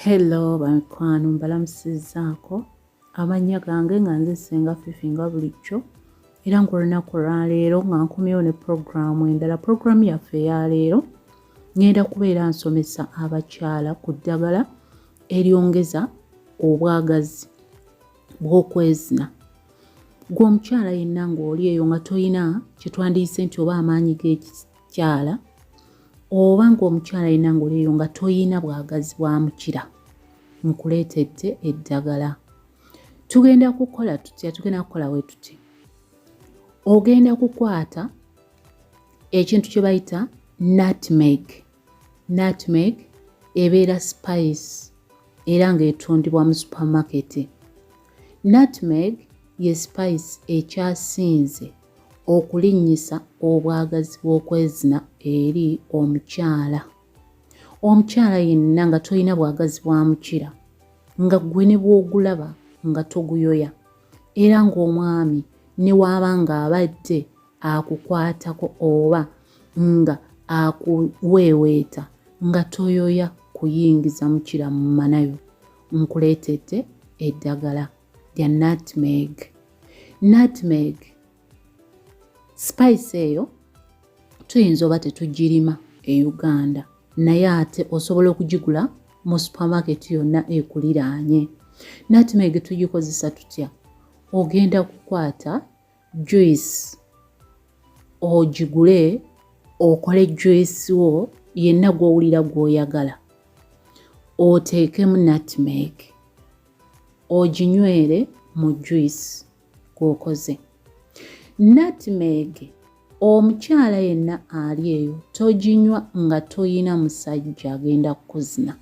Hello bamikwano, mbalamusizzaako. Amannya gange nga nze Ssenga Fifi nga bulijjo, era ng'olunaku olwaleero nga nkomyewo ne pulogulaamu endala. Pulogulaamu yaffe eyaleero ngenda kubeera nsomesa abakyala ku ddagala eryongeza obwagazi bw'okwezina. Gwe omukyala yenna ng'oli eyo nga toyina kye twandiyise nti oba amaanyi g'ekikyala, oba ng'omukyala yenna ng'oli eyo nga toyina bwagazi bwa mukira, nkuleetedde eddagala. Tugenda kukola tutya? Tugenda kukola bwe tuti. Ogenda kukwata ekintu kye bayita nutmeg. Nutmeg ebeera spice era ng'etundibwa mu supermarket. Nutmeg ye spice ekyasinze okulinnyisa obwagazi bw'okwezina eri omukyala. Omukyala yenna nga tolina bwagazi bwa mukira, nga ggwe ne bw'ogulaba nga toguyoya, era ng'omwami ne waaba ng'abadde akukwatako oba nga akuweeweeta nga toyoya kuyingiza mukira mu manayo, nkuleetedde eddagala lya nutmeg. Nutmeg spice eyo tuyinza oba tetugirima e Uganda, naye ate osobola okugigula mu supermarket yonna ekuliraanye. Nutmeg tugikozesa tutya? Ogenda kukwata juice ogigule, okole juice wo yenna gw'owulira gw'oyagala, oteekemu nutmeg, oginywere mu juice gw'okoze. Nutmeg omukyala yenna ali eyo toginywa nga toyina musajja agenda kukuzina.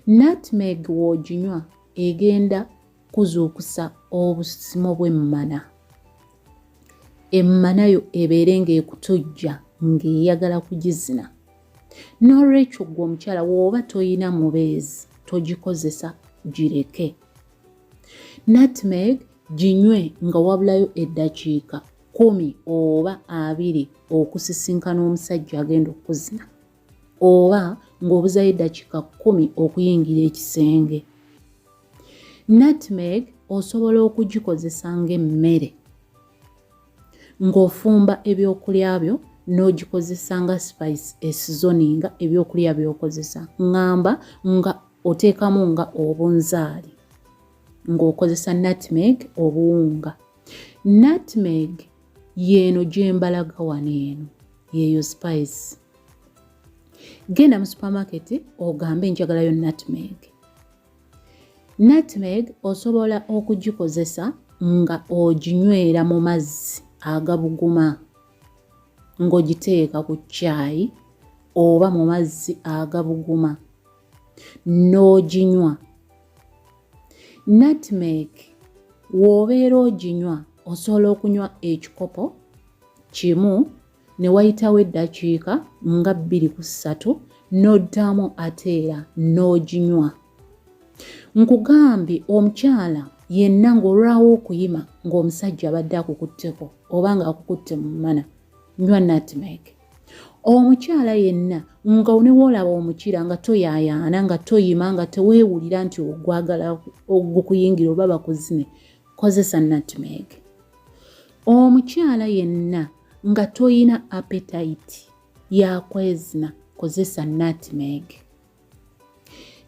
Nutmeg w'oginywa egenda kuzuukusa obusimo bw'emmana, emmana yo ebeere ng'ekutujja ng'eyagala kugizina. N'olwekyo ggwe omukyala w'oba toyina mubeezi togikozesa, gireke. Nutmeg ginywe nga wabulayo eddakiika 10 oba 20 okusisinkana omusajja agenda okukuzina, oba ng'obuzayo eddakiika 10 okuyingira ekisenge. Nutmeg osobola okugikozesa ng'emmere, ng'ofumba ebyokulya byo n'ogikozesa nga spice esizoninga ebyokulya by'okozesa, ŋŋamba nga oteekamu nga obunzaali ng'okozesa nutmeg obuwunga. Nutmeg yeeno gyembalaga wano, eno yeeyo spice. Genda mu supermarket ogambe njagalayo nutmeg. Nutmeg osobola okugikozesa nga oginywera mu mazzi agabuguma, ng'ogiteeka ku caayi oba mu mazzi agabuguma n'oginywa. Nutmeg w'obeera oginywa osobola okunywa ekikopo kimu ne wayitawo eddakiika nga 2 ku 3 n'oddamu ate era n'oginywa. Nkugambye omukyala yenna ng'olwawo okuyima ng'omusajja abadde akukutteko oba ng'akukutte mu mmana, nywa nutmeg. Omukyala yenna nga ne woolaba omukira nga toyaayaana, nga toyima, nga teweewulira nti ogwagala ogukuyingira oba bakuzine, kozesa nutmeg. Omukyala yenna nga toyina appetite yakwezina, kozesa nutmeg.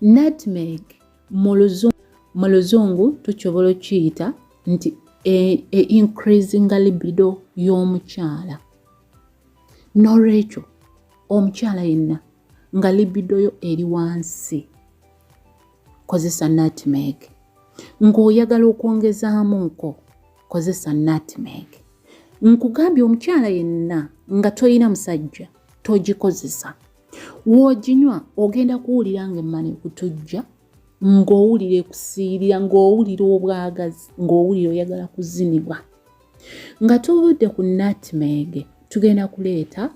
Nutmeg mu luzungu tusobola okukiyita nti e increasinga libido y'omukyala. N'olwekyo omukyala yenna nga libido yo eri wansi, kozesa nutmeg. Ng'oyagala okwongezaamuko, kozesa nutmeg. Nkugambye omukyala yenna nga toyina musajja togikozesa. W'oginywa ogenda kuwulira ng'emmana ekutujja, ng'owulira ekusiirira, ng'owulira obwagazi, ng'owulira oyagala kuzinibwa. Nga tuvudde ku nutmeg, tugenda kuleeta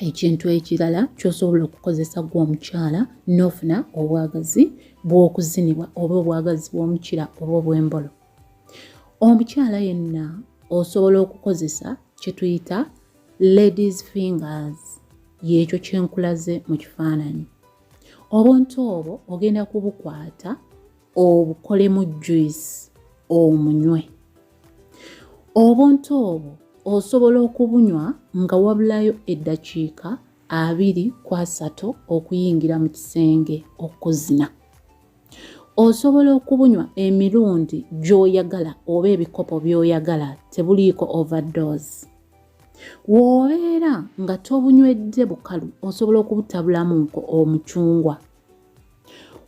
ekintu ekirala ky'osobola okukozesa gwe omukyala n'ofuna obwagazi bw'okuzinibwa oba obwagazi bw'omukira oba obw'embolo. Omukyala yenna osobola okukozesa kye tuyita ladies fingers, yeekyo kye nkulaze mu kifaananyi. Obuntu obwo ogenda kubukwata obukolemu juice omunywe. Obuntu obwo osobola okubunywa nga wabulayo eddakiika 23 okuyingira mu kisenge okuzina. Osobola okubunywa emirundi gy'oyagala oba ebikopo by'oyagala, tebuliiko overdose. W'obeera nga tobunywedde bukalu, osobola okubutabulamuko omucungwa.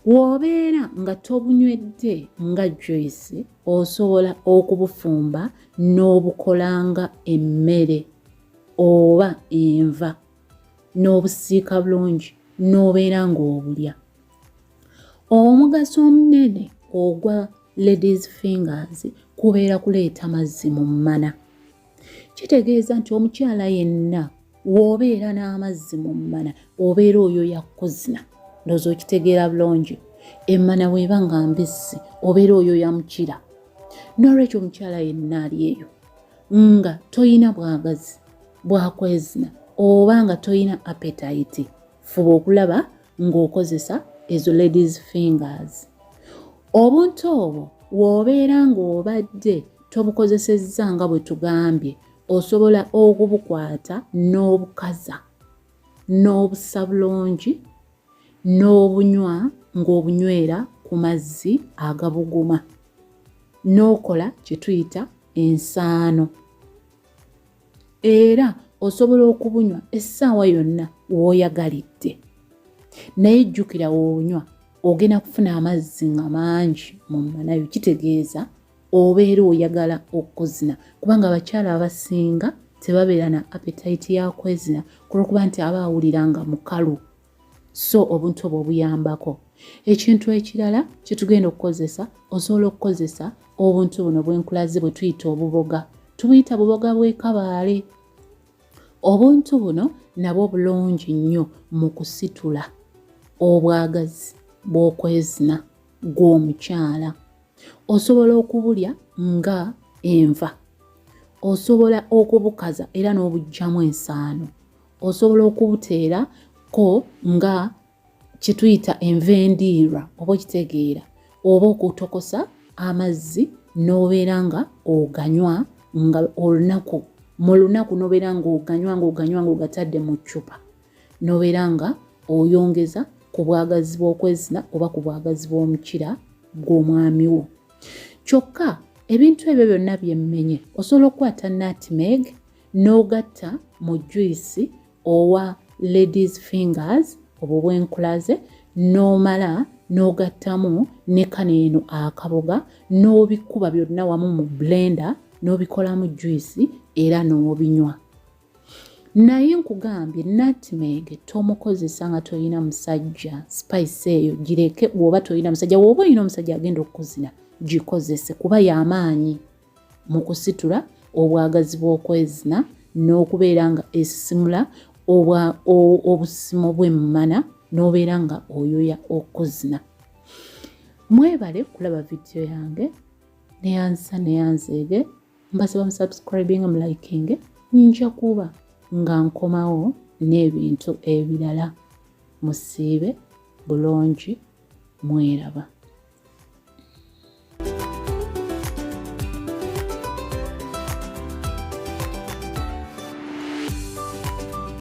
W'obeera nga tobunywedde nga juice, osobola okubufumba n'obukola nga emmere oba enva n'obusiika bulungi n'obeera ng'obulya. Omugaso omunene ogwa ladies fingers kubeera kuleeta mazzi mu mmana. Kitegeeza nti omukyala yenna w'obeera n'amazzi mu mmana, obeera oyo yakuzina. Ndowooza okitegeera bulungi. Emmana bw'eba nga mbisi, obeera oyo yamukira. N'olwekyo omukyala yenna ali eyo nga toyina bwagazi bwakwezina oba nga toyina appetite, fuba okulaba ng'okozesa ezo ladies fingers. Obuntu obwo w'obeera ng'obadde tobukozesezza nga bwe tugambye, osobola okubukwata n'obukaza n'obusa bulungi n'obunywa ng'obunywera ku mazzi agabuguma, n'okola kye tuyita ensaano. Era osobola okubunywa essaawa yonna w'oyagalidde, naye jjukira w'obunywa ogenda kufuna amazzi nga mangi mu mmanayo. Kitegeeza obeera oyagala okuzina, kubanga abakyala abasinga tebabeera na appetite ya kwezina kulwokuba nti aba awulira nga mukalu. So obuntu obwo obuyambako. Ekintu ekirala kyetugenda okukozesa, osobola okukozesa obuntu buno bwenkulaze bwe tuyita obuboga, tubuyita buboga bw'ekabaale. Obuntu buno nabwo bulungi nnyo mu kusitula obwagazi bw'okwezina gw'omukyala. Osobola okubulya nga enva, osobola okubukaza era n'obuggyamu ensaano, osobola okubuteera ko nga kyetuyita enva endiirwa, oba okitegeera, oba okutokosa amazzi n'obeera nga oganywa nga olunaku mu lunaku, n'obeera ng'oganywa ng'oganywa ng'ogatadde mu ccupa, n'obeera nga oyongeza ku bwagazi bw'okwezina oba ku bwagazi bw'omukira gw'omwami wo. Kyokka ebintu ebyo byonna byemmenye, osobola okukwata nutmeg n'ogatta mu juice owa ladies fingers obwo bwenkulaze, n'omala n'ogattamu ne kano eno akaboga, n'obikuba byonna wamu mu blender n'obikolamu juice era n'obinywa. Naye nkugambye, nutmeg tomukozesa nga tolina musajja. Spice eyo gireke bw'oba tolina musajja. Bw'oba olina omusajja agenda okukuzina, gikozese, kuba y'amaanyi mu kusitula obwagazi bw'okwezina n'okubeera nga esisimula obusimo bw'emmana n'obeera nga oyoya okuzina. Mwebale kulaba vidiyo yange. Neyanzisa neyanzeege, mbasaba musubscribing, muliking. Nja kuba nga nkomawo n'ebintu ebirala. Musiibe bulungi, mweraba.